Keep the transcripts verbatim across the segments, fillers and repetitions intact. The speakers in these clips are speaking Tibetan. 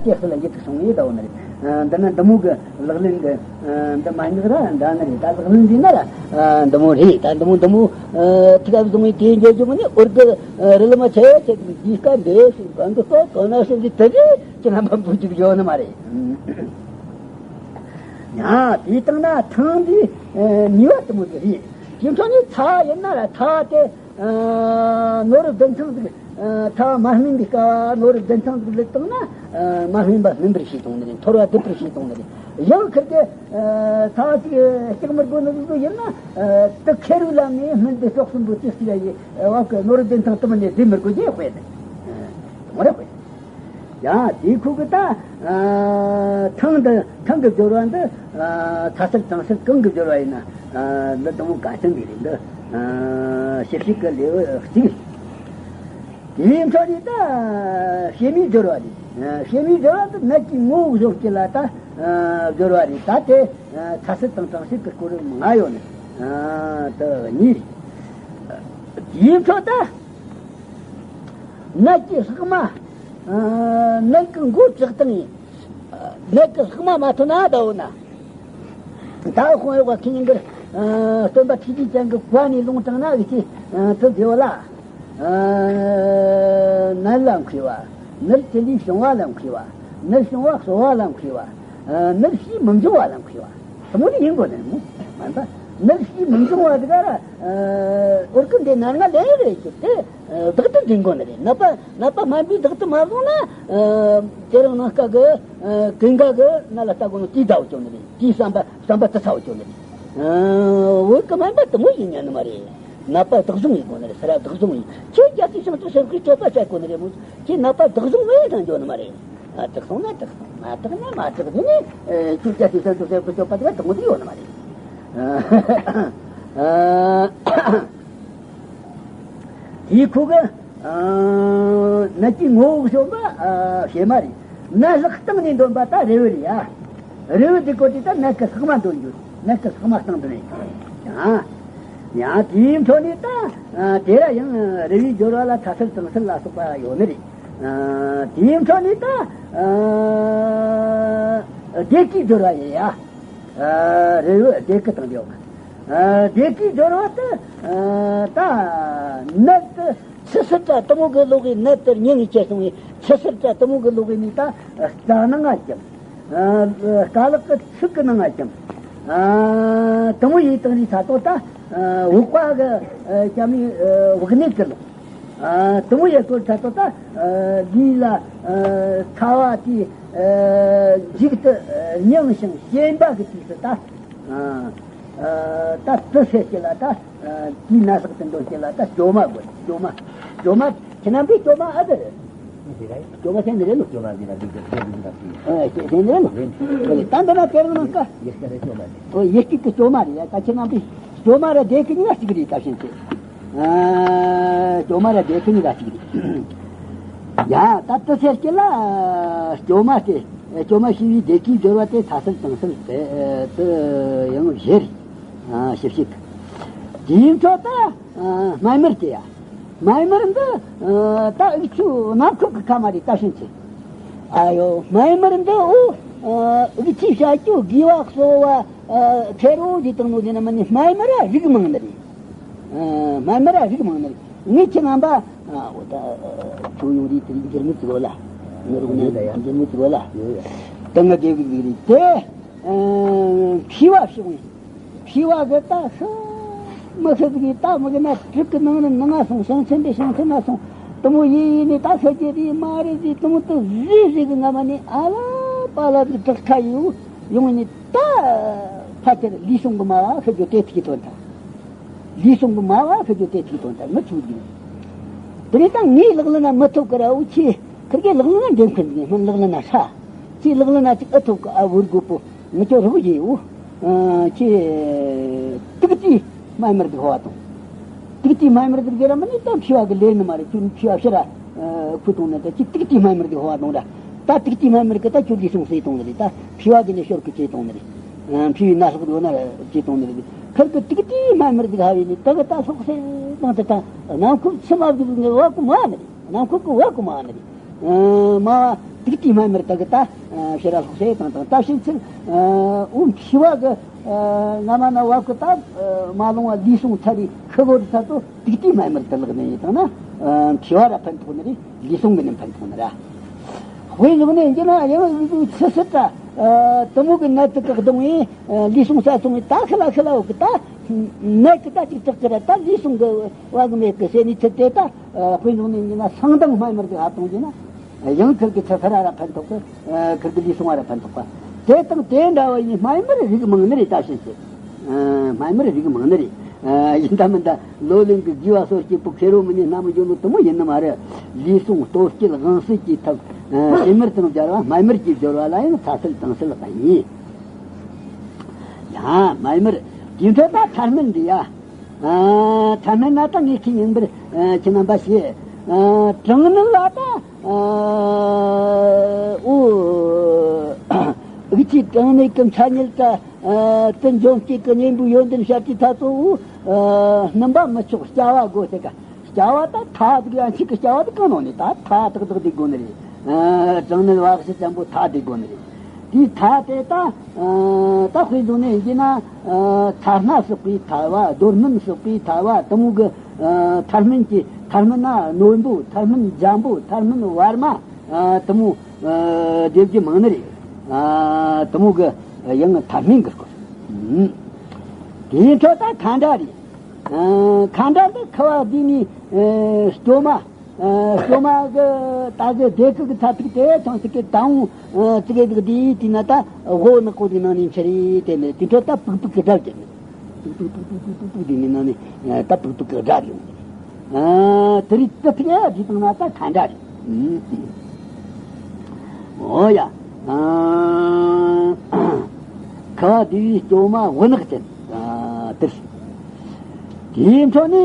སྐྱེ་སྲིད་ལ་ཡིད་དུ་སོང་ཡོད་དོ་ནི་རེད། འདི་ནི་འདི་མོ་གི་ལག་ལེན་གི་འདི་མ་ཉག་ར་འདྲ་ནི་རེད། ད་ལག་ལེན་འདི་ན་ར་འདི་མོ་རེད། ད་འདི་མོ་འདི་མོ་ཐུགས་ཨ་བཟུང་བའི་དེ་འཇོག་རྒྱུ་མ་ནི་འོར་གི་རི་ལི་མ་ཆེ་ཆེ་གི་ལས་ཀ་འདི་ཞིག་གང་གི་ལྟོ་གང་ན་ཞིག་འདི་དེ་རེད། ཅི་ན་མ་འབུ་ཅིག་ཡོད་ནི་མ་རེད། ཡང་དེའི་སྟེང་ན་ཐང་འདི་ནུས་པ་དུ་མོ་དེ་རེད། དེ་འཕྲོ་ནི་ཚ་བ་ཡིན་ན་ར་ཚ་བ་དེ་ནོར་བུ་བདུན་ཐང་ཟིག་ཚ་བ་མ་སྨིན་པའི་སྐབས་ནོར་བུ་བདུན་ཐང་ཟིག་ལུག་བཏང་ན་མ་སྨིན་པ་སྨིན་པར་བྱེད་གཏོང་ནི་རེད། འཐོར་བ་སྡུད་པར་བྱེད་གཏོང་ནི་རེད། ཡང་ཁིར་གི་ཚ་བ་ཅིག་སྐྱག་མི་དགོས་ནི་ཟིག་ཡིན་ན་དུ་ཁེ་རུ་ལ་ནི་སྨིན་དུ་ཤོག་གསུམ་པོ་ཅིག་ཅིག་ཡི་བབ་གི་ནོར་བུ་བདུན་ཐང་དུ་མ་ནི་ཟིན་མི་དགོས་ཀྱི་དཔེ་དེ་དང་རེད་དཔེ། ཡང་དེའི་ཁུག་གི་ད་ཐང་དུ་ཐང་གི་སྦྱོར་བ་འདི་ཚ་སེར་གཙང་སེར་གང་གི་སྦྱོར་བ་ཡིན་ན་འདི་དང་པོ་ག་ཚང་གི་རེད། འདི་ཞིབ་ཞིབ་གི་ལེའུ་གཅིག་རེད། དེའི་འཕྲོ་ནི་ད་ཕྱེ་མའི་སྦྱོར་བ་རེད། ཕྱེ་མའི་སྦྱོར་བ་འདི་ནད་ཀྱི་ངོ་བོ་གཞོམ་བྱེད་ལ་ད་སྦྱོར་བ་རེད། ད་དེ་ཚ་སེར་དང་གཙང་སེར་གི་སྐོར་ལྔ་ཡོད་ནི་ད་གཉིས་རེད། དེའི་འཕྲོ་ད་ནད་ཀྱི་ལྷག་མ། ནད་ཀྱི་མགོ་བཅག་སྟངས་ཡིན། ནད་ཀྱི་ལྷག་མ་མ་ཐོན་ན་ད་འོ་ན། ད་དཔོན་གཡོག་པ་ཁྱེད་གཉིས་ཀར་སྟོན་པ་ཐུགས་རྗེ་ཅན་གྱི་བཀའ་ནས་ལུང་དྲངས་ན་འུ་ཆོས་དེ་བཟོས་ལ། ནད་ལ་མཁས་པ། ནད་ཅི་ལས་བྱུང་བ་ལ་མཁས་པ། ནད་བྱུང་བ་གསོ་བ་ལ་མཁས་པ། ནད་ཕྱིས་མི་འབྱུང་བ་ལ་མཁས་པ། དེ་མོ་ནི་ཡིན་དགོས་ནི་མོ། མ་ད་ནད་ཕྱིས་མི་འབྱུང་བ་དེ་ག་ར་འོར་ཀུན་དེ་ནད་ང་ལེན་རེད་ཅིག་དེ། བདག་ཏུ་འཛིན་དགོས་ནི་རེད། ནད་པ་ནད་པ་སྨན་པས་བདག་ཏུ་མ་བཟུང་ན། དེ་རིང་ནངས་ཀ་གི་ཀུན་དགའ་གི་ནད་ལ་ལྟ་དགོས་ནོ་དེའི་ཟླ་བོ་སྐྱོ་ནི་རེད། དེའི་བསམ་པ་བསམ་པ་དུ་ཚ་བོ་སྐྱོ་ནི་རེད། བོད་ཀྱི་སྨན་པ་དུ་མོ་ཡིན་ཉན་ནི་མ་རེད། ནད་པ་བདག་བཟུང་ཡིན་དགོས་ནི་རེད། སེ་ར་བདག་བཟུང་ཡིན། ཁྱེད་རྒྱལ་སྲས་བྱང་ཆུབ་སེམས་དཔའི་སྤྱོད་པ་སྤྱད་དགོས་ནི་རེད་མོ། ཁྱེད་ནད་པ་བདག་བཟུང་ངོས་དང་འཇོག་ནི་མ་རེད། ཨ་དག་སོང་ན་དག་སོང་། མ་དག་ན་མ་དག་ཟེར་ནས་ཁྱེད་རྒྱལ་སྲས་བྱང་ཆུབ་སེམས་དཔའི་སྤྱོད་པ་དེ་ག་དུ་མོ་དུ་ཡོད་ནི་མ་རེད། དེའི་ཁུག་གི་ནད་ཀྱི་ངོ་བོ་བྱུང་བ་ཕྱེ་མ་རེད། ནད་ལྷག་སྟེང་ནས་འདོན་པ་ད་རེ་བ་རེད་ཡ། རེ་བ་དེ་བཀོད་དེ་ད་ནད་ཀྱི་ལྷག་མ་འདོན་རྒྱུ། ནད་ཀྱི་ལྷག་མ་སྟེང་དུ་རེད། ཡང་ཡང་དེའི་འཕྲོ་ནས་ད་དེ་ར་ཡང་རེ་བའི་སྦྱོར་བ་ལ་ཚ་སེར་གཙང་སེར་ལ་སོགས་པ་ཡོད་ནི་རེད། དེའི་འཕྲོ་ནས་ད་བདེ་སྐྱིད་སྦྱོར་བ་ཡིན་ཡ། རེ་བའི་བདེ་སྐྱིད་དང་འབྲེལ་བ། བདེ་སྐྱིད་སྦྱོར་བ་དེ་ད་ནད་དེ་ཆུ་སེར་དྲ་དུ་མོ་གི་ལོག་གི་ནད་དེར་ཉིན་གྱི་ཁྱེར་སོང་བའི་ཆུ་སེར་དྲ་དུ་མོ་གི་ལོག་གི་ནི་ད་རྩ་ནང་ང་ཅང་རྐང་ལག་གི་ཚིགས་གི་ནང་ང་ཅང་དུ་མོ་ཡིན་དང་རི་ས་ཏོ་ད་འུག་པ་གི་ཅམ་ནི་བུག་ནད་ཀྱི་ལོག་དུ་མོ་ཡི་སྐོར་ས་ཏོ་ད་ལུས་ལ་ཚ་བ་དེ་མཇུག་ཏུ་རྙིང་ཞིང་ཞེན་པ་གི་དུས་སུ་ད། ད་དུ་སེ་སྐྱེ་ལ་ད་དེའི་ན་ཟག་ཏུ་འདོན་སྐྱེ་ལ་ད་སྐྱོ་མ་དགོས། སྐྱོ་མ་སྐྱོ་མ་ཁྱེད་རྣམ་པའི་སྐྱོ་མ་ཨ་དེ་རེད། སྐྱོ་མ་སེ་འདི་རེད་ལོ། སྐྱོ་མ་འདི་ན་འདི་འདི་འདི་འདི་འདི་ཨ་སེ་འདི་རེད་ལོ། ད་འདི་ན་དེ་རིང་ནང་ཀ་ཡེ་སྐྱེ་རེད། སྐྱོ་མ་འདི་ཨོ་ཡེ་སྐྱེ་གི་སྐྱོ་མ་རེད་ཡ། ད་ཁྱེད་རྣམ་པའི་སྐྱོ་མ་ར་བདེ་གི་གཉིས་ཀ་གཅིག་རེད། ད་ཤེས་ཚེ་སྐྱོ་མ་ར་བདེ་གི་གཉིས་ཀ་གཅིག་རེད་ཡ། ད་དུ་སེ་སྐྱེ་ལ་སྐྱོ་མ་སྟེ། སྐྱོ་མ་ཞི་བའི་བདེ་སྐྱིད་སྦྱོར་བ་དེ་ཚ་སེར་གཙང་སེར་དེ་དུ་ཡང་བཞེར། ཞིབ་ཞིབ། དེའི་འཕྲོ་ད་སྨན་མར་དེ་ཡ། སྨན་མར་འདི་ད་འུ་ཆོ་ནམ་ཁུག་གི་ཁ་མ་རེད། ད་ཤིན་ཆེ། ཨ་ཡོ་སྨན་མར་འདི་འུ་འུ་ཆོས་བྱ་རྒྱུ་དགེ་བ་གསོ་བ་ཁེར་རོ་ཞིག་དང་ནོ་དེ་ན་མ་ནི་སྨན་མར་རིགས་མང་ནི་རེད། སྨན་མར་རིགས་མང་ནི་རེད། ངས་ཁྱེད་རྣམ་པ། འོ་ད། ཁྱོད་ཡོང་དུས་དེ་རིང་འགྱུར་མེད་ཅིག་ཡོད་ལ། ངའི་རོགས་ནས་འགྱུར་མེད་ཅིག་ཡོད་ལ། ཡོད་ཡོད། ད་ང་དགེ་སྒྲུབ་ཟིག་རེད་དེ། མཁས་པ་ཕྱོགས་ནས། མཁས་པ་གི་ད་ཤི། མི་ཤི་ཟིག་གིས་ད་མི་གི་ན་དྲུག་གི་ནང་ནས་ནང་ང་སོང་། ཞིང་ཆེན་པའི་ཞིང་ཆེན་ན་སོང་། དུ་མོ་ཡེ་ཡེ་ནས་ད་ཤི་རྒྱུ་རེད་མ་རེད་ཟིག་དུ་མོ་དུ་ཟིག་ཟིག་གི་ང་མ་ནས་ཨ་ལ་པ་ལ་གི་བྲག་ཁ་ཡིའུ་ཡོང་ནས་ད་ཕ་དེར་ལུས་ཟུངས་གི་མ་བ་ཤི་རྒྱུ་དེ་ཐུག་གི་ཐོན་ཐལ། ལུས་ཟུངས་གི་མ་བ་ཤི་རྒྱུ་དེ་ཐུག་དོན་དག་ངི་ཆུ་རྒྱུ། དེ་ནས་ད་ངའི་ལག་ལེན་ན་མི་ཐུབ་ཀི་ར། འུ་ཆེ་ཁིར་གེ་ལག་ལེན་ན་འདེམས་ཁན་ནི་སྔོན་ལག་ལེན་ན་ཧྲ། ཁྱེད་ལག་ལེན་ན་ཅིག་ཨ་ཐུབ་ཀི་ཨ་བུར་དགོས་པོ་ངི་ཆོ་རུག་ཡེ་འུ། ཁྱེད་ཏིག་ཏི་སྨན་མར་དུ་ཧོ་བ་དང་། ཏིག་ཏི་སྨན་མར་དུ་གེ་ར་མ་ནི་ད་མཁས་པ་གི་ལས་ནི་མ་རེད། ཁྱོད་མཁས་པ་ཕྱིར་ར་ཁུ་དང་ནི་ད་ཅིག་ཏིག་ཏི་སྨན་མར་དུ་ཧོ་བ་དང་ར། ད་ཏིག་ཏི་སྨན་མར་གི་ད་ཁྱོད་ལུས་ཟུངས་སེ་དང་ནི་རེད། ད་མཁས་པ་གི་ནི་ཤོར་གི་ཅེ་དང་ནི་རེད། མཁས་པའི་ན་ལྷག་ཡོད་ན་ཅི་གཏོང་ནི་རེད། ཁིར་གི་ཏིག་ཏིག་སྨན་མར་ཟིག་ཧ་བས་ནི་ད་གི་ད་སོག་སེ་དང་དེ་དང་ནང་ཁུག་ཆི་མ་བཟུག་ནི་བ་ཀུ་མ་ནི་རེད། ནང་ཁུག་གི་བ་ཀུ་མ་ནི་རེད། ཨ། མ་བ་དུག་དེའི་སྨན་མར་དག་གི་ད། ཨ། ཕྱི་ར་ལྷོག་ཤེས་དང་དང་ད་ཕྱིན་ཚུལ། ཨ། འོ་མཁས་པ་གི། ཨ། སྔ་མ་ན་བབ་གི་ད། ཨ། མ་ལོང་བ་ལུས་ཟུངས་ཚར་རེ་ཁུ་གོ་རི་ཚ་ཚོ་དུག་དེའི་སྨན་མར་དུ་ལག་ནས་ཡིན་དང་ན། ཨ། མཁས་པ་ར་ཕན་ཐོགས་ནི་རེད། ལུས་ཟུངས་གི་ནི་ཕན་ཐོགས་ནི་ར། དཔེ་བཞག་ནས་ཡིན་ན་ཡང་ཆི་སྲིད་ད། ཨ། དུ་མོ་གི་ནད་དུ་བཀག་གཏོང་བའི། ཨ། ལུས་ཟུངས་ས་ཚོང་བའི་ད་ཁི་ལ་ཁི་ལ་འོག་གི་ད། ནད་གི་ད་ཅིག་དྲག་གི་ར་ད་ལུས་ཟུངས་གི་བ་གི་མེད་གི་ཟེར་ནི་ཚུལ་དེ་ད། ཨ། དཔེ་བཞག་ནས་ཡིན་ན་སང་དང་སྨན་མར་གི་ཧ་གཏོང་རྒྱུ་ན། ཡང་ཁིར་གི་ཆུ་སེར་ར་ཕན་ཐོགས་གི། ཨ། ཁིར་གི་ལུས་ཟུངས་བ་ར་ཕན་ཐོགས་པ། དེ་དང་དེ་འདྲ་བ་ཡིན་སྨན་མར་རིགས་མང་ནི་རེད་ད་ཕྱིན་ཆད། ཨ། སྨན་མར་རིགས་མང་ནི་རེད། ཨ། ཡིན་ད་མིན་ད་ལོ་ལོན་གི་དགེ་བ་སོར་སྐྱེས་པོ་ཁེ་རོ་མི་ནི་སྣ་མི་འཇོག་ནོ་དུ་མོ་ཡིན་ནི་མ་རེད། ལུས་ཟུངས་གཏོར་སྐྱེལ་དབང་སྲིད་ཀྱི་ཐབས། ཨ། ཞི་མར་དང་སྦྱར་བ་སྨན་མར་གྱི་སྦྱོར་བ་ལ་ཡང་ཚ་སེལ་དྭངས་སེལ་ཡིན། ཡ། སྨན་མར་དེ་འཕྲོ་ད་ཐར་སྨན་འདི་ཡ། ཨ། ཐ་སྨན་ན་ད་ངས་ཁྱི་ཉིན་པར། ཨ། ཁྱི་རྣམ་པ་ཞེས། ཨ། གྲང་ནད་ལ་ད། ཨ། འོ། འུ་ཆི་གྲང་ནད་ཀྱི་མཚན་ཉིད་ད། ཨ། དུ་འཇོམས་སྐྱེད་ཀྱི་གཉེན་པོའི་ཡོན་ཏན་བཤད་ཀྱི་ཐ་ཚོ་འུ། ཨ། སྣུམ་པ་མི་ཆོག་སྐྱ་བ་དགོས་ཟེར་ག་སྐྱ་བ་ད་ཐ་དག་ཡང་ཆིག་གི་སྐྱ་བ་ད་གང་ནོ་ནི་ད་ཐ་དག་དག་དེ་དགོས་ནི་རེད། ཨ། གྲང་ནད་བག་ཕྱི་ཙམ་པོ་ཐ་དེ་དགོས་ནི་རེད། དེའི་ཐ་དེ་ད། ཨ། ད་དཔེ་བཟུང་ནས་ཡིན་གྱི་ན། ཨ། ཚ་སྣ་སོགས་པའི་ཐ་བ། རྡོར་སྨན་སོགས་པའི་ཐ་བ་དུ་མོ་གི། ཨ། ཐར་སྨན་གྱི་ཐར་སྨན་ན་རྣོན་པོ། ཐར་སྨན་འཇམ་པོ། ཐར་སྨན་བར་མ། ཨ། དུ་མོ། ཨ། སྡེབ་རྒྱུ་མང་ནི་རེད། ཨ། དུ་མོ་གི་ཡང་ཐར་སྨན་གི་སྐོར། ཨུམ། དེའི་འཕྲོ་ད་ཁ་འདྲ་རེད། ཨ། ཁ་འདྲ་འདི་ཁ་བ་འདི་ནི། ཨ། སྐྱོ་མ། ཨ། སོ་མ་གི་ད་གི་སྡེ་ཁུ་གི་ཚ་ཐིག་དེ་ཚང་ཐིག་གི་དང་། ཨ། ཙི་གེ་ཙི་གེ་དེའི་དུས་ན་ད་དབོ་ནག་པོ་དེ་ནང་ནས་འཆི་རེ་དེ་ནས་དེ་འཕྲོ་ད་པུག་པུག་གི་སྒྲ་བརྒྱབ་ནས། པུག་པུག་པུག་པུག་པུག་པུག་པུག་དེ་ནས་ནང་ནས་ད་པུག་པུག་གི་སྒྲ་རེད། ཨ། དེ་རིགས་ཙི་ཐིག་ཡ་དེ་དང་ན་ད་ཁ་འདྲ་རེད། ཨུམ། འོ་ཡ། ཨ། ཁ་བ་དེ་བའི་སྐྱོ་མ་དབོ་ནག་ཅན། ཨ། དེ། དེའི་འཕྲོ་ནས་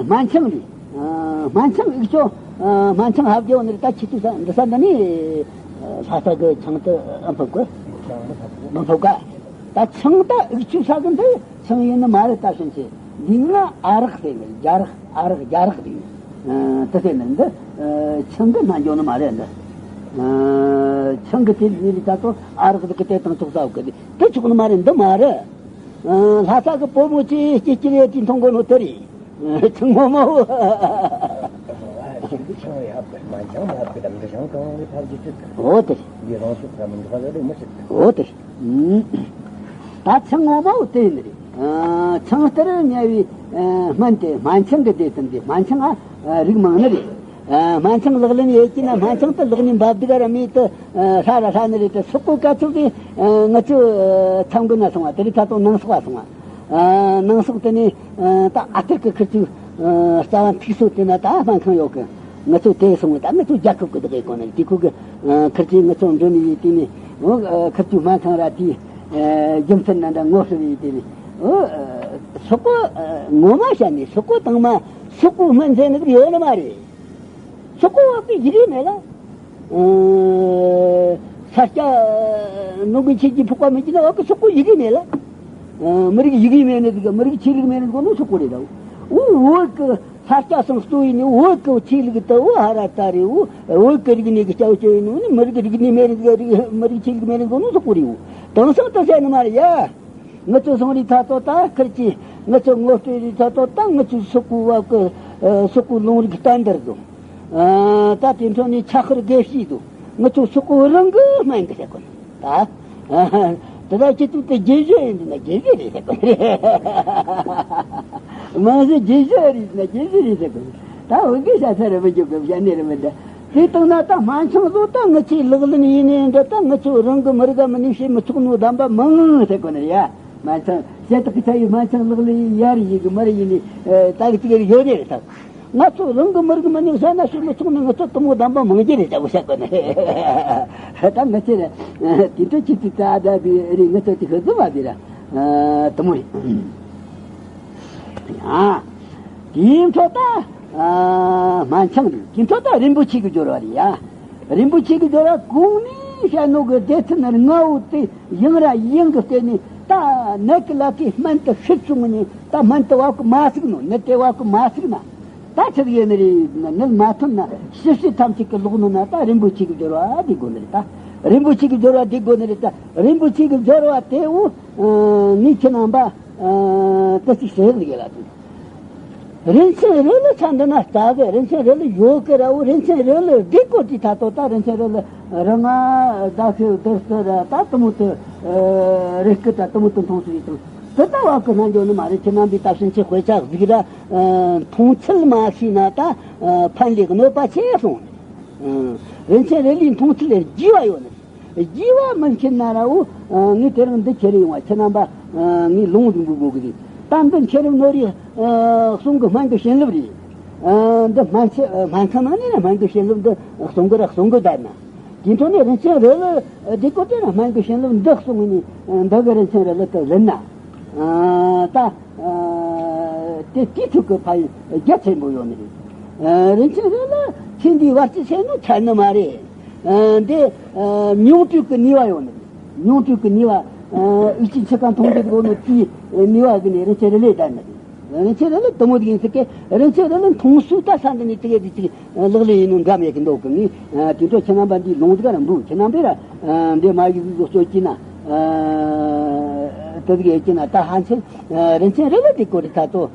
སྨན་ཆང་རེད། ཨ། སྨན་ཆང་ཨིག་ཆོ། ཨ། སྨན་ཆང་ཧབ་རྒྱལ་བ་ནི་ད་ཁྱི་ཏུ་ས་འདི་ས་འདི་ནི། ལྷ་ས་གི་ཆང་དུ་ཨ་འཕུབ་གི། མི་འཕུབ་ག་ད་ཆང་ད་ཨིག་ཆུ་ས་གི་འདི་ཆང་ཡིན་ནི་མ་རེད་ད་ཕྱིན་ཆད། འདི་ང་ཨ་རག་ཟེར་ནི་རྒྱ་རག་ཨ་རག་རྒྱ་རག་རེད། ཨ། དེ་ཟེར་ནི་འདི། ཨ། ཆང་གི་སྨན་བྱུང་ནི་མ་རེད་འདི། ཨ། ཆང་གི་དེ་ལས་ལས་ད་ཚོ་ཨ་རག་འདི་གི་དེ་དང་ཚོགས་ས་གི་དེ་ཆོག་ནི་མ་རེད། འདི་མ་རེད། ཨ། ལྷ་ས་གི་བུ་མོ་ཆེ་སྐྱེ་སྐྱེ་རེ་དེ་མཐོང་གོ་ནོ་དེ་རེད། ཆང་ངོ་མ་བོ། ཞིག་ཏུ་ཆང་ཡག་པར་མ་ཆང་མ་ཡག་པར་དམ་གི་ཆང་གང་རེ་ཕབ་ཀྱི་ཚིག་འོ་དེ། འདི་རང་ཤུགས་ཙམ་མི་འདུག་ག་ལ་རེ་མི་སྲིད། འོ་དེ། ད་ཆང་ངོ་མ་བོ་དེ་ཡིན་རེད། ཨ། ཆང་ལྟར་དམྱལ་བའི། ཨ། སྨན་དེ་སྨན་ཆང་གི་དེ་ཙམ་དེ་སྨན་ཆང་ཨ། རིགས་མང་ནི་རེད། ཨ། སྨན་ཆང་ལག་ལེན་ཡོད་ཀྱི་ན་སྨན་ཆང་དུ་ལག་ནས་འབབ་སྡུག་ར་མེད་དུ། ཨ། ཧྲ་ར་ཧྲ་ནི་རེད་དུ་སོག་པོ་ག་ཚོད་དེ། ཨ། ང་ཚོ་མཚམས་གི་ན་སོང་བ་དེ་རིགས་ད་དུང་ནང་སོག་བ་སོང་བ། ཨ། ནང་སོག་དེ་ནས། ཨ། ད་ཨ་ཐུར་གི་ཁིར་ཚོའི། ཨ། རྩ་བ་མཐུག་སོ་དེ་ན་ད་སྨན་ཁང་ཡོད་གི། ང་ཚོ་དེ་སོང་བ་ད་ང་ཚོ་རྒྱལ་ཁབ་གི་བདག་གི་གོ་ནས་དེ་ཁུ་གི། ཨ། ཁིར་ཚོས་ང་ཚོ་འགྲོ་ནས་ཡིན་དེ་ནས། འོ། ཨ། ཁིར་ཚོའི་སྨན་ཁང་ར་དེའི། ཨ། རྒྱུ་མཚན་ན་འདྲ་ངོ་སོ་ཡིན་དེ་ནས། འོ། ཨ། སོག་པོ། ཨ། ངོ་མ་བཤད་ནས་སོག་པོ་དང་མ་སོག་པོ་སྨན་ཟེར་ནི་གི་ཡོད་ནི་མ་རེད། སོག་པོ་བ་གི་ཡི་གེ་མེད་ལ། ཨ། ས་སྐྱ་ནོར་གི་ཆེ་གི་ཕོག་པ་མེད་ཀྱི་ན་བ་གི་སོག་པོ་ཡི་གེ་མེད་ལ། ཨ། མི་རིགས་ཡི་གེ་མེད་ནི་དེ་ག་མི་རིགས་ཆོས་ལུགས་མེད་ནི་གོ་ནོ་སོག་པོ་རེད་ད། འུ་བོད་གི་ས་སྐྱ་སང་གཙོ་ཡིན་ནི་བོད་གི་ཆོས་ལུགས་ད་འུ་ཧ་ར་ད་རེད། འུ་བོད་གི་རིག་གནས་གི་སྐྱ་བོ་སྐྱོ་ཡིན་ནི་མི་རིགས་རིག་གནས་མེད་ནི་དེ་ག་རིགས་མི་རིགས་ཆོས་ལུགས་མེད་ནི་གོ་ནོ་སོག་པོ་རེད། འུ་དེང་སང་ད་ཟེར་ནི་མ་རེད་ཡ། ང་ཚོ་སོང་རི་ཐ་ཚོ་ད་ཁིར་གྱིས་ང་ཚོ་ངོ་སྤྲོད་རི་ཐ་ཚོ་ད་ང་ཚོ་སོག་པོ་བ་གི། ཨ། སོག་པོ་ལུང་རིགས་བསྟན་དར་དུ། ཨ། ད་དེ་འཕྲོ་ནས་ཆ་ཤར་དགེ་བཤེས་དུ་ང་ཚོ་སོག་པོ་རང་གི་སྨན་གི་ཟེར་གོ་ནི་ད། ཨ། དེ་ད་ཁྱེད་ཚོ་དེ་རྒྱལ་བཞི་ཡིན་འདུག་ན་རྒྱལ་བཞི་རེད་ཟེར་གོ་ནི་རེད། མང་ཟེར་རྒྱལ་བཞི་རེད་ན་རྒྱལ་བཞི་རེད་ཟེར་གོ་ནི་ད་འོན་ཀི་ཤ་ཚ་རེ་མི་འཇུག་གི་བཤད་ནི་རེད་མི་འདྲ། དེ་ལྟ་ན་ད་སྨན་ཆང་བཟོ་ད་ང་ཚོའི་ལག་ལེན་ཡིན་ནའི་འདྲ། ད་ང་ཚོ་རང་གི་མི་རིགས་མི་ནུས་བྱེད་མི་ཆོག་ནོ་གདམས་པ་མང་ཟེར་གོ་ནི་ཡ། སྨན་ཆང་ཞེ་དྲག་གི་ཆ་ཡི་སྨན་ཆང་ལག་ལེན་ཡར་ཡིན་གི་མར་ཡིན་ནི་ད་གི་ཅིག་ཡོད་ནི་རེད་ད། ང་ཚོ་རང་གི་མི་རིགས་མི་ནུས་བྱས་ན་བྱེད་མི་ཆོག་ནི་ང་ཚོ་དུ་མོ་གདམས་པ་མང་རྒྱུ་རེད་ད་བོ་ཟེར་གོ་ནི་རེད། ད་ང་ཚོ་རེད་དེ་འདྲ་ཅིག་ཏུ་ད་ད་དེ་རེད། ང་ཚོ་དེ་ག་ཟུ་བ་དེ་ར་དུ་མོ་རེད། ཡ། དེའི་འཕྲོ་ད། ཨ། སྨན་ཆང་རེད། དེའི་འཕྲོ་ད་རིན་པོ་ཆེ་གི་སྦྱོར་བ་རེད་ཡ། རིན་པོ་ཆེ་གི་སྦྱོར་བ་གོང་ནས་བཤད་ནོ་གི་སྡེ་ཚན་ལྔ་བོ་དེ་ཡང་ར་ཡང་གི་བལྟས་ནས་ད་ནད་ཀྱི་ལ་ཁའི་སྨན་དུ་ཤི་བྱུང་ནས་ད་སྨན་དུ་བབ་གི་མ་སྲིག་ནོ། ནད་དེ་བབ་གི་མ་སྲིག་ན། ད་ཆི་ཟིག་ཡོད་ནི་རེད། ནི་མ་ཐོན་ན་ཞིབ་བཤེར་ཐམས་ཅད་ཀྱི་ལོག་ནོ་ན་ད་རིན་པོ་ཆེ་གི་སྦྱོར་བ་འདི་དགོས་ནི་རེད། ད་རིན་པོ་ཆེ་གི་སྦྱོར་བ་འདི་དགོས་ནི་རེད། ད་རིན་པོ་ཆེ་གི་སྦྱོར་བ་དེ་འུ་ངས་ཁྱེད་རྣམ་པ་ད་ཅིག་ཟེར་ཟིག་ལ་དུ། རིན་ཆེན་རིལ་ལུ་ཆ་འདི་ན་ལྟ་གི། རིན་ཆེན་རིལ་ལུ་ཡོད་གི་ར། འུ་རིན་ཆེན་རིལ་ལུ་སྒྲིག་གོ་དུས་ད་ལྟོ་ད་རིན་ཆེན་རིལ་ལུ་རི་ང་ཟླ་ཤོད་དུར་སི་ར་ད་དུ་མོ་དུ་རི་སྐུད་ད་དུ་མོ་དུ་མཐོང་སུ་ཡིས་དང་དུ་ད་བ་གི་སྣ་འཇོག་ནི་མ་རེད། ཁྱེད་རྣམ་པའི་ད་ཕྱིན་ཆད་དཔེ་ཆ་གཟིགས་ར་མཐོང་ཚུལ་མ་ཤེས་ན་ད་ཕན་ལས་གནོད་པ་ཆེ་སོང་ནི། རིན་ཆེན་རིལ་ལུའི་མཐོང་ཚུལ་ལས་རྒྱས་པ་ཡོད་ནི། རྒྱས་པ་མི་མཁྱེན་ན་ར་འུ་ངས་དེ་རིང་འདི་ཁྱེར་ཡོང་བ། ཁྱེད་རྣམ་པ་ངས་ལུང་འདི་འབུལ་དགོས་གི་རེད། ད་འདི་མཁྱེན་རབ་ནོར་བུའི་གསུང་གི་སྨན་གྱི་བྱིན་རླབས་རེད། འདི་སྨན་ཆེ་སྨན་ཁང་ནང་ནས་ནི་སྨན་གྱི་བྱིན་རླབས་འདི་གསུང་གི་ར་གསུང་གི་བསྡད་ན། དེ་འཕྲོ་ནས་རིན་ཆེན་རིལ་ལུ་བདེ་གོ་དེ་ན་སྨན་གྱི་བྱིན་རླབས་འདི་གསུང་ནས་འདི་གི་རིན་ཆེན་རིལ་ལུ་དུ་ལེན་ན། ད་དེ་དེའི་ཐུག་གི་ཕན་ཡོན་རྒྱ་ཆེན་པོ་ཡོད་ནི་རེད། རིན་ཆེན་རིལ་ལུ་ཚེ་འདིའི་བར་ཆད་སེལ་ནོ་ཆ་ནི་མ་རེད། འདི་མྱོང་གྲོལ་གྱི་ནུས་པ་ཡོད་ནི་རེད། མྱོང་གྲོལ་གྱི་ནུས་པ། ཨུ་ཅི་འཆི་ཁ་མཐོང་རྒྱུ་དགོས་ནོ་དེའི་ནུས་པ་གི་ནི་རིན་ཆེན་རིལ་ལུ་ད་ནི་རེད། རིན་ཆེན་རིལ་ལུ་དུ་མོ་དེ་ཡིན་ཟེར་གི། རིན་ཆེན་རིལ་ལུ་མཐོང་སུ་ད་ས་འདི་ནས་དེ་ག་དེ་ཅིག་ལག་ལེན་ཡིན་ནོ་འདྲ་མེད་གི་འདུག་གི། ངས་དེ་འཕྲོ་ཁྱེད་རྣམ་པ་འདིའི་ལུང་འདི་ག་ར་འབུལ། ཁྱེད་རྣམ་པས་ར་འདི་མ་ཡིག་གཟུགས་སོ་སྐྱིད་ན་དེ་ཟིག་ཡོད་ཀྱི་ན་ད་ཧ་ཆེན་རིན་ཆེན་རིལ་ལུ་དེ་གོ་རི་ད་ལྟོ།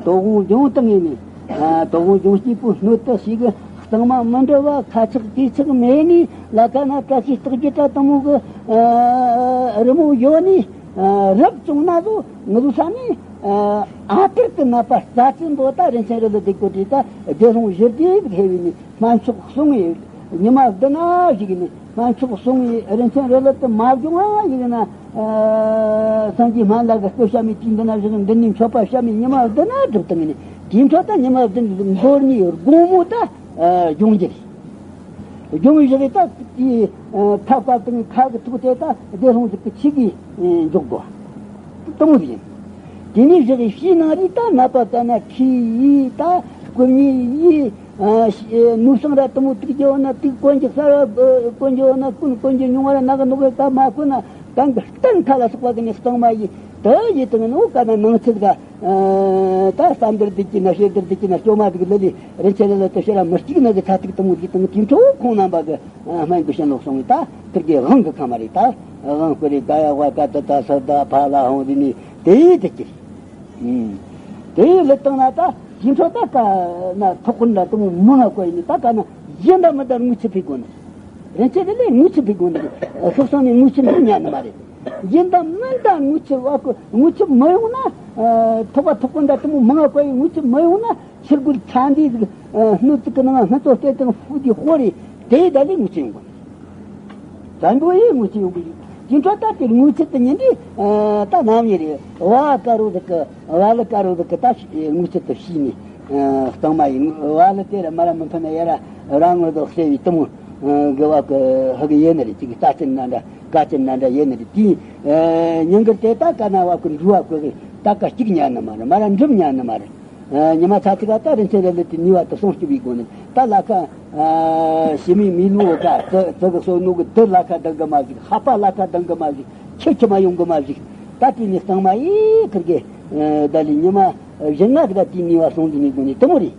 དོ་དགོང་ལྗོངས་དང་ངེས་ནས། དོ་དགོང་ལྗོངས་སྐྱིད་པོའི་སྣོད་དུ་ཞིག་གི་གཙང་མ་མི་འདྲ་བ་ཁ་ཆག་དུས་ཆག་མེད་ནས་ལ་ཁ་ན་བཀྲ་ཤིས་རྟགས་བརྒྱད་དྲ་དང་མོ་གི་རི་མོ་ཡོད་ནས། རབ་བྱུང་ན་བཟོ་ངུ་བཟོ་ས་ནས་ཨ་ཏིར་གི་ནད་པ་རྩ་ཅན་པོ་ད་རིན་ཆེན་རིལ་ལུ་དེ་གོ་དྲིས་ད་བདེ་སློང་ཞི་བདེ་ཟིག་ཧེ་བས་ནས་སྨན་མཆོག་གསུང་ངས་ཉི་མ་བདུན་ན་ཞིག་ནས། སྨན་མཆོག་གསུང་ངས་རིན་ཆེན་རིལ་ལུ་དུ་མ་བྱུང་བ་ཡིན་ན། སངས་རྒྱས་སྨན་བླ་གི་སྐུ་བཤམས་མི་དུས་འདི་ན་བཞག་འདི་ནས་མཆོད་པ་བཤམས་མི་ཉི་མ་བདུན་ན་སྒྲུབ་དང་ནི་དེའི་འཕྲོ་ད་ཉི་མ་བདུན་འདོར་ནི་དགོང་མོ་ད་སྦྱོང་རྒྱུ་རེད། སྦྱོང་བའི་བཞག་ད་དེའི་ཐབ་ཀ་དང་ཁ་གི་ཐུག་དེ་ད་བདེ་སློང་ཟིག་གི་ཆིག་གིས་འཇོག་དགོས། དུ་མོ་ཡིན། དེ་ནས་བཞག་གི་ཕྱིའི་ནང་རིགས་ད་ནད་པ་ད་ན་ཁྲིའི་ད་སྐུ་མཉེ་ཡིས། ནུབ་སང་ར་དུ་མོ་དུག་རྒྱལ་བ་ན་དུག་གོན་གྱི་གསར་བ་གོན་རྒྱལ་བ་ན་ཀུན་གོན་གྱི་མྱོང་བ་ར་ནག་གི་ནོག་གི་ཀ་མ་གོན་ན་གང་གི་གཏན་ཁ་ལ་སོགས་པ་གི་ནི་གཙང་མ་ཡིས་དུ་ཡིས་དང་ནོ་ཀ་ན་ནང་ཚིག་ག་ད་བསམ་འདིར་བསྡུས་ཀྱི་ན་ཤེས་འདིར་བསྡུས་ཀྱི་ན་སྐྱོ་མ་དུ་གི་ལི་ལི་རིན་ཆེན་རིལ་ལུ་དུ་ཤེས་ར་མི་གཅིག་ན་གི་ཚ་ཐིག་དུ་མོ་གི་དང་དེ་འཕྲོ་ཁོང་རྣམ་པ་གི་སྨན་གི་བྱིན་རླབས་སོང་བས་ད་དུར་གི་དབང་གི་ཁ་མ་རེད། ད་དབང་བསྐུར་རེ་ག་ཡ་བ་ཀ་ཏི་ད་ས་ད་ཕ་ལ་ཧོང་དི་ནི་དེ་ཡིས་དུ་གྱིས། དེ་ཡི་ལི་སྟེང་ན་ད་ཇི་འཕྲོ་ད་ཀ་ན་ཐོག་ཀུན་ད་དུ་མོ་མང་ང་བཀོད་ཡིན་ད་ཀ་ན་ཡིན་ད་མི་ད་དངུལ་ཆུ་ཕིག་དགོས་ནི། རིན་ཆེན་དེ་ལས་དངུལ་ཆུ་ཕིག་དགོས་ནི། ཤོག་སང་ནས་དངུལ་ཆུ་འདི་ཉན་ནི་མ་རེད། ཡིན་ད་མིན་ད་དངུལ་ཆུ་བ་ཀོ་དངུལ་ཆུ་མི་ཡོང་ན། ཐོག་པ་ཐོག་ཀུན་ད་དུ་མོ་མང་ང་བཀོད་ཡིན་དངུལ་ཆུ་མི་ཡོང་ན་ཕྱིར་རྒོལ་ཚ་འདི་ཟིག་སྣོད་ཅིག་གི་ནང་སྣ་ཚོགས་སྟེ་དང་ཧྥུ་དི་ཧོ་རེ་དེ་ད་ལས་དངུལ་ཆུ་ཡོང་དགོས་ནི། བཙན་པོ་ཡིས་དངུལ་ཆུ་ཡོང་གི་ཡོད། དེ་འཕྲོ་ད་དེར་དངུལ་ཆུ་དེ་ཉིན་དེ་ད་ནམ་ཡིན་རེད། བ་དཀར་རོ་དེ་གི་བ་ལི་དཀར་རོ་དེ་གི་ད་དངུལ་ཆུ་དེ་བྱིས་ནས་གཙང་མ་ཡིན། བ་ལི་དེ་ར་མ་ར་མི་ཕན་ན་ཡ་ར་རང་ངོ་དོ་གསེ་བའི་དུ་མོ་གི་བ་གི་ཧ་གི་ཡེ་ནི་རེད། ཅིག་རྩ་ཅན་ན་འདྲ་ཀ་ཅན་ན་འདྲ་ཡེ་ནི་རེད། དེ་ཉིན་གི་དེ་ད་ཀ་ན་བ་གི་འབྲུ་བ་གི་ད་ཀ་གཅིག་ཉན་ནི་མ་རེད། མ་ར་འབྲུམ་ཉན་ནི་མ་རེད། ཉི་མ་ཚ་ཚིག་ག་ད་རིན་ཆེན་རིལ་ལུ་དེ་ནུས་པ་དུ་སོང་སྐྱུ་བའི་སྒོ་ནས་ད་ལ་ཁ་ཞི་མི་མི་ལུ་བ་ཀ་ཙི་ཙི་གི་སོ་ནུ་གི་དུ་ལ་ཁ་ལྡང་གི་མ་ཞིག་ཧ་པ་ལ་ཁ་ལྡང་གི་མ་ཞིག་ཁྱི་ཁྱི་མ་ཡོང་གི་མ་ཞིག་ད་དེ་ནི་གཙང་མ་ཡིས་ཁིར་གི་ད་ལི་ཉི་མ་བཞི་ལྔ་གི་ད་དེ་ནུས་པ་སོང་གི་ནི་སྒོ་ནས་དུ་མོ་རེད།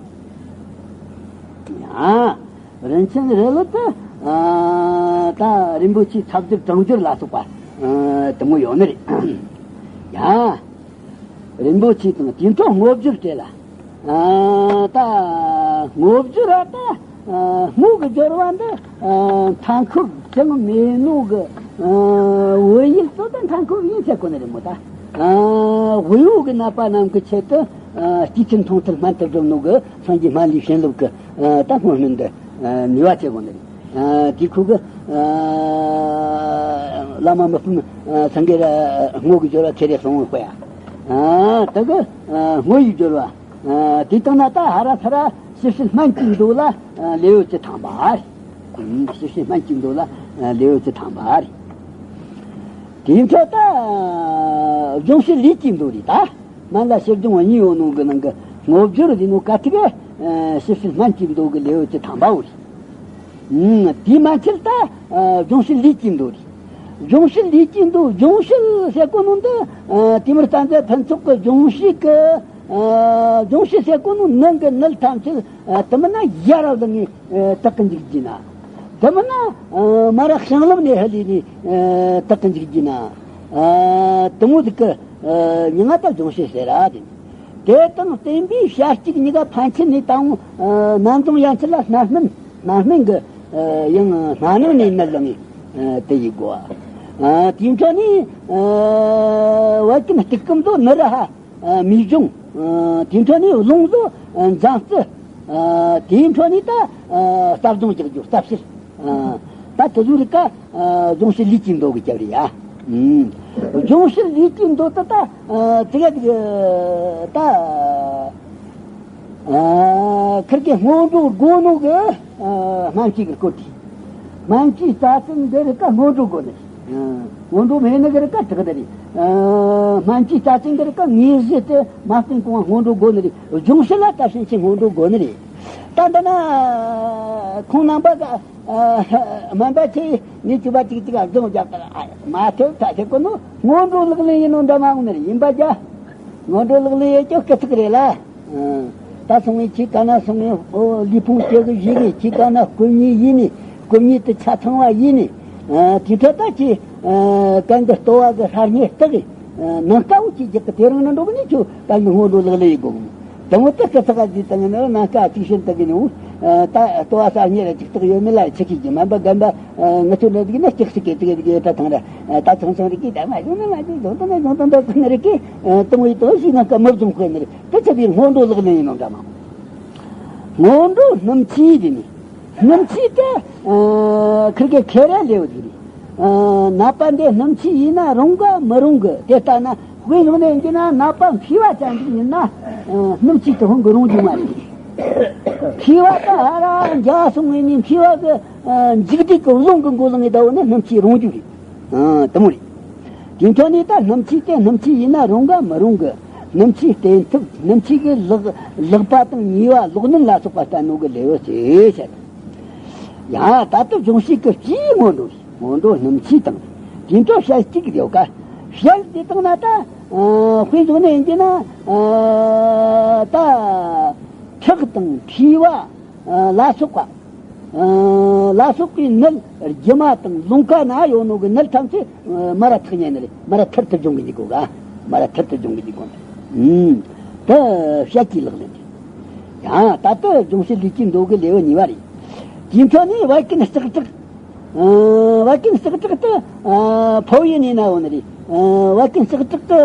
ཡ་རིན་ཆེན་རིལ་ལུ་དུ་ད་རིན་པོ་ཆེའི་ཚབ་སྦྱོར་གྲངས་སྦྱོར་ལ་སོགས་པ་དུ་མོ་ཡོད་ནི་རེད། ཡ། རིན་པོ་ཆེ་དང་དེ་འཕྲོ་དངོས་སྦྱོར་སྤྲད་ལ། ད་དངོས་སྦྱོར་ར་ད་དངོས་ཀྱི་སྦྱོར་བ་འདི་མཐའ་འཁོབ་ཅང་མེད་ནོ་གི་བོད་ཡིག་ཚོ་ད་མཐའ་འཁོབ་ཡིན་ཟེར་གོ་ནི་རེད་མོ། ད་དབུལ་བོ་གི་ནད་པ་རྣམས་ཀྱི་ཆེད་དུ་སྐྱེས་ཚུལ་མཐོང་ཚུལ་སྨན་དུ་སྒྲུབ་ནོ་གི་སངས་རྒྱས་སྨན་བླའི་བྱིན་རླབས་ཀྱི་ད་སྔོན་སྨན་འདི་ནུས་པ་ཆེ་གོ་ནི་རེད། དེ་ཁུ་གི་བླ་མ་མི་ཕམ་སེང་གེ་ར་དངོས་ཀྱི་སྦྱོར་བ་ཁྱེར་རེ་སོང་བའི་དཔེ་ཡ། ད་གི་དངོས་ཡི་སྦྱོར་བ། དེ་ལྟར་ན་ད་ཧ་ར་ཚ་ར་ཞིབ་བཤེར་སྨན་གྱི་མདོ་ལ་ལེའུ་བཅུ་ཐམ་པ་རེད། ཞིབ་བཤེར་སྨན་གྱི་མདོ་ལ་ལེའུ་བཅུ་ཐམ་པ་རེད། དེའི་འཕྲོ་ད་སྦྱོང་བྱེད་ལས་ཀྱི་མདོ་རེད་ད། སྨན་བླ་ཕྱིར་སྦྱོང་གཉིས་ཡོད་ནོ་གི་ནང་གི་དངོས་སྦྱོར་ཟེར་ནོ་ག་ཐིག་གི་ཞིབ་བཤེར་སྨན་གྱི་མདོ་གི་ལེའུ་བཅུ་ཐམ་པའོ་རེད། དེ་མ་ཚད་ད་སྦྱོང་བྱེད་ལས་ཀྱི་མདོ་རེད། སྦྱོང་བྱེད་ལས་ཀྱི་མདོ་སྦྱོང་བྱེད་ཟེར་གོ་ནོ་འདི་དེ་མུར་གཏན་ཚད་ཕུན་ཚོགས་ཀྱི་སྦྱོང་བྱེད་ཀྱི་ ཨ། སྦྱོང་བྱེད་ཟེར་གོ་ནོ་ནང་གི་ནད་ཐམས་ཅད། ཨ། དེ་མིན་ན་ཡར་ལངས་ནས། ཨ། དག་གི་འཇུག་རྒྱུ་ན། དེ་མིན་ན། ཨ། མར་བྱང་ལམ་ནས་ཧ་ལས་ནས། ཨ། དག་གི་འཇུག་རྒྱུ་ན། ཨ། དེ་མོ་ཟིག་གི། ཨ། མྱིང་ང་ད་སྦྱོང་བྱེད་ཟེར་ར་དེ། དེ་དང་བསྟུན་པའི་ཞལ་གཅིག་གཉིས་ཀ་ཕན་ཆད་ནས་དང་། ཨ། སྣ་འཛོམས་ཡན་ཆད་ལ་སྣ་སྨན། སྣ་སྨན་གི། ཨ། ཡང་སྣ་ནང་ནས་ནད་ལངས་ནས། ཨ། དེ་ཡི་གོ། ཨ། དེའི་འཕྲོ་ནས། ཨ། བད་ཀན་སྟུག་གི་འདུག་ནི་ར་ཧ། ཨ། མིག་སྦྱོང་། ཨ། དེའི་འཕྲོ་ནས་རླུང་བཟོ། ཨ། འཛང་རྩི། ཨ། དེའི་འཕྲོ་ནས་ད། ཨ། རྩ་སྦྱོང་རྒྱག་རྒྱུ་རྩ་བཤེར། ཨ། ད་དེ་ཚོ་རིགས་ཀ། ཨ། སྦྱོང་བྱེད་ལུས་ཀྱི་མདོ་གི་སྐབས་རེད་ཡ། ཨུམ། སྦྱོང་བྱེད་ལུས་ཀྱི་མདོ་དེ་ད། ཨ། དེ་ག་དེ་གི་ད། ཨ། ཁིར་གི་སྔོན་འགྲོ་དགོས་ནོ་གི། ཨ། སྨན་བཅོས་ཀྱི་སྐོར་དེ། སྨན་བཅོས་རྩ་ཚན་འདི་རིགས་ཀ་སྔོན་འགྲོ་དགོས་ནི། ཨ། སྔོན་འགྲོ་མེད་ནི་གི་རིགས་ཀ་དྲག་ནི་རེད། ཨ། སྨན་བཅོས་རྩ་ཚན་འདི་རིགས་ཀ་དངོས་གཞི་དེ་མ་བསྟེན་གོང་སྔོན་འགྲོ་དགོས་ནི་རེད། སྦྱོང་བྱེད་ལ་ད་ཕྱིན་ཆད་སྔོན་འགྲོ་དགོས་ནི་རེད། ད་འདི་ན་ཁོང་རྣམ་པ་ག་ཨ། སྨན་པ་ཁྱེད་ནས་བཅུ་པ་གཅིག་གཅིག་སྦྱོང་རྒྱག་དང་མ་ཐེབས་ད་ཐེབས་གོ་ནོ་སྔོན་འགྲོ་ལག་ལེན་ཡིན་ནོ་འདྲ་མ་འོང་ནི་རེད། ཡིན་པ་རྒྱ། སྔོན་འགྲོ་ལག་ལེན་ཡེད་རྒྱུ་སྐུ་ཚེགས་རེད་ལ། ཨ། ད་སོང་བའི་ཁྱེད་ག་ན་སོང་བའི་ཨོ་ལུས་ཕུང་སྐྱེ་གི་བཞི་གི། ཁྱེད་ག་ན་སྐུ་མཉེ་ཡིན་ནི། སྐུ་མཉེ་དེ་ཆ་ཚང་བ་ཡིན་ནི། ཨ། དེ་འཕྲོ་ད་ཁྱེད། ཨ། གན་གི་ལྟོ་བ་གི་ཧྲ་སྙེ་སྟག་གི། ཨ། ནང་དཀའ་བོ་ཁྱེད་རྒྱག་གི། དེ་རིང་ནི་འགྲོ་གི་ནི་ཁྱོད་གན་གི་སྔོན་འགྲོ་ལག་ལེན་ཡེད་དགོས་གི། དང་པོ་དེ་སྐུ་ཚེགས་ཀ་ཟིག་དང་ནི་ནང་དཀའ་གཅིག་ཤོད་དག་གི་ནི། ཨ། ད་ལྟོ་བ་ཧྲ་སྙེ་ར་ཅིག་སྟག་ཡོད་མེད་ལ་ཆི་ཁྱེད་ཀྱི་སྨན་པ་རྒན་པ། ཨ། ང་ཚོ་འདྲ་ཟིག་ནི་ཅིག་ཞིག་གི་དེ་གི་དེ་གི་ད་ཐང་ར། ཨ། ད་ཚང་ཚང་རིག་གི་ད་མ་བྱུང་ན་མ་བྱུང་། བྱུང་དང་ན་བྱུང་དང་འདོད་ཀྱི་ནི་རིག་གི། ཨ། དང་པོའི་དོན་ཞིག་ནང་དཀའ་མི་བྱུང་དགོས་ནི་རེད། དེ་ཆ་བའི་སྔོན་འགྲོ་ལག་ལེན་ཡིན་ནོ་འདྲ་མ། སྔོན་འགྲོ་སྣུམ་འཆིས་དེ་ནི། སྣུམ་འཆིས་དེ། ཨ། ཁིར་གི་ཁེ་རེ་ལེའུ་ཟིག་རེད། ཨ། ནད་པ་འདི་སྣུམ་འཆིས་ཡིན་ན་རུང་གི་མི་རུང་གི། དེ་ལྟ་ན་དཔེ་ནང་ནས་འཇོག་ན་ནད་པ་མཁྲིས་པ་ཅན་ཟིག་ཡིན་ན། ཨ། སྣུམ་འཆིས་དེ་ཧོན་གི་རུང་རྒྱུ་མ་རེད། མཁྲིས་པ་དེ་ཧ་ར་འཇགས་སོང་ངེ་ནི་མཁྲིས་པ་གི། ཨ། འཇིག་སྡུད་ཀྱི་རླུང་གི་མགོ་ལངས་ངེ་ད་བོ་ནི་སྣུམ་འཆིས་རུང་རྒྱུ་རེད། ཨ། དེ་མོ་རེད། དེ་འཕྲོ་ནས་ད་སྣུམ་འཆིས་དེ་སྣུམ་འཆིས་ཡིན་ན་རུང་ག་མི་རུང་གི། སྣུམ་འཆིས་བསྟེན་ཐབས། སྣུམ་འཆིས་ཀྱི་ལག་ལག་པ་དང་ཉེས་པ་ལོག་གནོན་ལ་སོགས་པ་བསྟན་ནོ་གི་ལེའུ་ཞེས་བཤད། ཡང་ད་ལྟ་སྦྱོང་བྱེད་ཀྱི་སྤྱིའི་སྔོན་འགྲོ། སྔོན་འགྲོ་སྣུམ་འཆིས་དང་། དེ་འཕྲོ་ཞལ་གཅིག་ཡོད་ཀ་ཞལ་དེ་དང་ན་ད། ཨ། དཔེ་འཇོག་ནས་ཡིན་གྱི་ན། ཨ། ད་ཁྲག་དང་མཁྲིས་པ། ཨ། ལ་སོགས་པ། ཨ། ལ་སོགས་པའི་ནད། རྒྱུ་མ་དང་རླུང་ཁ་ན་ཡོད་ནོ་གི་ནད་ཐམས་ཅད། ཨ། མར་ར་ཐག་ཉེ་ནི་རེད། མར་ར་ཐུར་དུ་སྦྱོང་གི་འཇུག་གོ་ག་མར་ར་ཐུར་དུ་སྦྱོང་གི་འཇུག་གོ་ནི། ཨུམ། དེ་བཤད་ཀྱི་ལག་ལེན་དེ། ཡང་ད་ལྟ་སྦྱོང་བྱེད་ལུས་ཀྱི་མདོ་གི་ལེའུ་གཉིས་པ་རེད། དེའི་འཕྲོ་ནས་བད་ཀན་ལྕགས་སྲེག། ཨ། བད་ཀན་ལྕགས་སྲེག་དེ། ཨ། ཕོ་བའི་ནད་ན་ཡོད་ནི་རེད། ཨ། བད་ཀན་ལྕགས་སྲེག་དེ་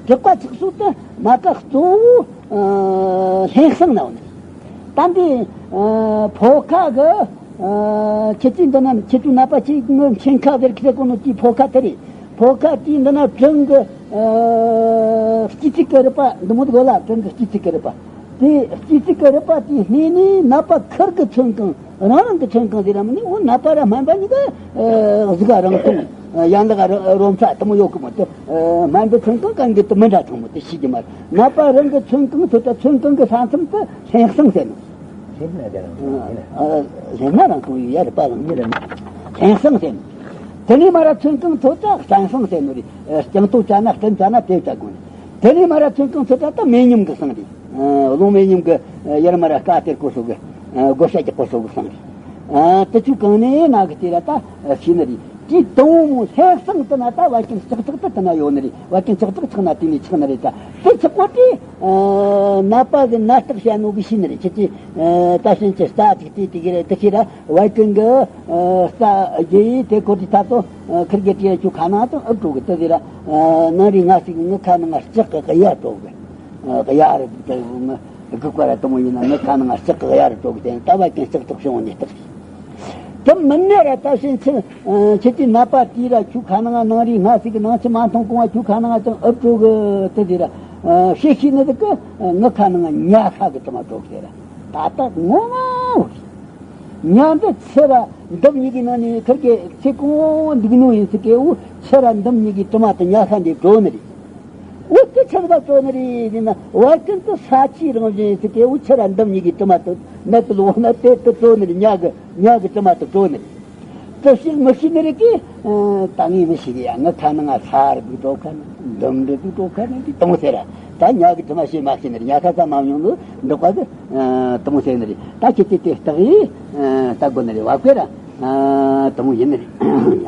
དྲེག་པ་ཆགས་སོ་དེ་ན་ཁ་གཙོ་བོ། ཨ། ལྷེང་སང་ན་ཡོད་ནི་རེད། ད་འདི། ཨ། ཕོ་ཁ་གི། ཨ། ཁྱེད་ཀྱིས་འདི་ན་ཁྱེད་ཀྱི་ནད་པ་ཅིག་ངོ་མཆན་ཁ་ཟེར་ཁི་ཟེར་གོ་ནོ་དེའི་ཕོ་ཁ་དེ་རེད། ཕོ་ཁ་དེའི་འདི་ན་བྲང་གི། ཨ། སྤྱི་ཚིགས་ཀྱི་རུས་པ་འདི་མོ་དེ་གོ་ལ། བྲང་གི་སྤྱི་ཚིགས་ཀྱི་རུས་པ། དེ་སྤྱི་ཚིགས་ཀྱི་རུས་པ་དེའི་སྣེ་ནས་ནད་པ་ཁིར་གི་ཚོན་གང་། རང་རང་གི་ཚོན་གང་ཟེར་ར་མིན་ནི། འོ་ནད་པ་ར་སྨན་པ་གཉིས་ཀ། ཨ། གཟུགས་ཀ་རིང་ཐུང་། ཡན་ལག་རོ་ཚ་དེ་མོ་ཡོད་གི་མོ། དེ་སྨན་པའི་ཚོན་གང་གང་གི་དེ་མི་འདྲ་ཐང་མོ་དེ་ཤེས་ཀྱི་མ་རེད། ནད་པ་རང་གི་ཚོན་གང་ཐོས་ད་ཚོན་གང་གི་ས་མཚམས་དེ་ལྷེང་སང་ཟེར་ནོ། ལྷེང་ན་རང་ཐུང་ཡོད་ཡ་རེད་པ། ལྷེང་སང་ཟེར་ནོ། དེ་ནས་མར་ར་ཚོན་གང་ཐོས་ད་སྐྲན་སང་ཟེར་ནོ་རེད། ཨ། སྐྲན་ཐོ་བཅའ་ན་སྐྲན་བཅའ་ན་དེ་བཅའ་དགོས་ནི། དེ་ནས་མར་ར་ཚོན་གང་ཐོས་ད་ད་མེ་མཉམ་གི་སང་རེད། ཨ། རླུང་མེ་མཉམ་གི། ཨ། ཡར་མར་ར་སྐ་སྟེར་གོ་སོ་གི། ཨ། བགོ་བཤའ་རྒྱག་གོ་སོ་གི་སང་རེད། ཨ། དེ་ཚོ་གང་ནས་ན་གི་དེ་ར་ད་ཤེས་ནི་རེད། དེའི་དང་པོ་ལྷེང་སང་དེ་ན་ད་བད་ཀན་ལྕགས་སྲེག་དེ་དེ་ན་ཡོད་ནི་རེད། བད་ཀན་ལྕགས་སྲེག་ཆགས་ན་དེ་ནས་ཆགས་ནི་རེད། ད་དེ་ཆགས་པོ་དེ། ཨ། ནད་པ་གི་ནད་རྟགས་བཤད་ནོ་གི་ཤེས་ནི་རེད། ཁྱེད་ཀྱིས། ཨ། ད་ཕྱིན་ཆད་རྩ་ཅིག་དེ་དེ་གི་རེད། དེ་ཤེས་ར་བད་ཀན་གི། ཨ། རྩ་རྒྱུ་ཡིས་དེ་གོ་དེ་ད་དོ། ཨ། ཁིར་གི་དེ་ཁྱོད་ཁ་ནང་དང་ཨུབ་འགྲོ་གི་དེ་ཟེར་ར། ཨ། ནང་རི་ང་ཞིག་ངི་ཁ་ནང་ལྕགས་གི་གཡའ་འགྲོ་གི། ཨ། གཡའ་རེད་དེ་ངི་སྒུག་པ་ར་དེ་མོ་ཡིན་ན་ངི་ཁ་ནང་ལྕགས་གི་གཡའ་རེད་འགྲོ་གི། དེ་ད་བད་ཀན་ལྕགས་སྲེག་བྱུང་ནས་རྟགས་ཤིག་དེ་མིན་ནས་ར་ད་ཕྱིན་ཆད། ཨ། ཁྱེད་ཀྱི་ནད་པ་དེ་ར་ཁྱོད་ཁ་ནང་ནང་རི་ང་ཞིག་གི་ནང་ཆུ་མ་འཐུང་གོང་བ་ཁྱོད་ཁ་ནང་དང་ཨུབ་འགྲོ་གི་དེ་ཟེར་ར། ཨ། ཤེས་ཤེས་ནི་དེ་གི། ཨ། ངི་ཁ་ནང་ཉ་ཤ་གི་དྲི་མ་འགྲོ་གི་ཟེར་ར། ད་ལྟ་ངོ་མ་ཉ་འདི་ཚེ་ར་འདབ་གཉིས་ཀྱི་ནང་ནས་ཁིར་གི་ཚེ་གང་འདུག་ནོ་ཡིན་ཟེར་གི། འོ་ཚེ་ར་འདབ་གཉིས་ཀྱི་དྲི་མ་དེ་ཉ་ཤ་འདི་བྲོ་ནི་རེད། འོ་དེ་ཆི་ཟིག་ག་བྲོ་ནི་རེད་ཟེར་ན། བད་ཀན་དེ་ས་ཆའི་རང་བཞིན་ཡིན་ཟེར་གི། འོ་ཚེ་ར་འདབ་གཉིས་ཀྱི་དྲི་མ་དེ་ནད་དེ་ལོག་ན་དེ་དེ་བྲོ་ནི་རེད། ཉ་གི་ཉ་གི་དྲི་མ་དེ་བྲོ་ནི་རེད། དེ་ཤེས་མི་ཤེས་ནི་རེད་གི། ད་ངས་མི་ཤེས་གི་ཡ། ངི་ཁ་ནང་ང་ས་རུ་འདུག་གྲོ་ཁ་ནི་འདུམ་འདྲི་འདུག་གྲོ་ཁ་ནི་འདི་དང་ཟེར་ར། ད་ཉ་གི་དྲི་མ་ཤེས་མ་ཤེས་ནི་རེད། ཉ་ཁ་ས་མ་མྱོང་ནི་འདུག་པ་གི་དང་ཟེར་ནི་རེད། ད་ཁྱེད་ཀྱིས་དེ་ལྟ་གི་ལྟ་དགོས་ནི་རེད། བ་ཀེ་ར་དང་ཡིན་ནི་རེད། ཡ།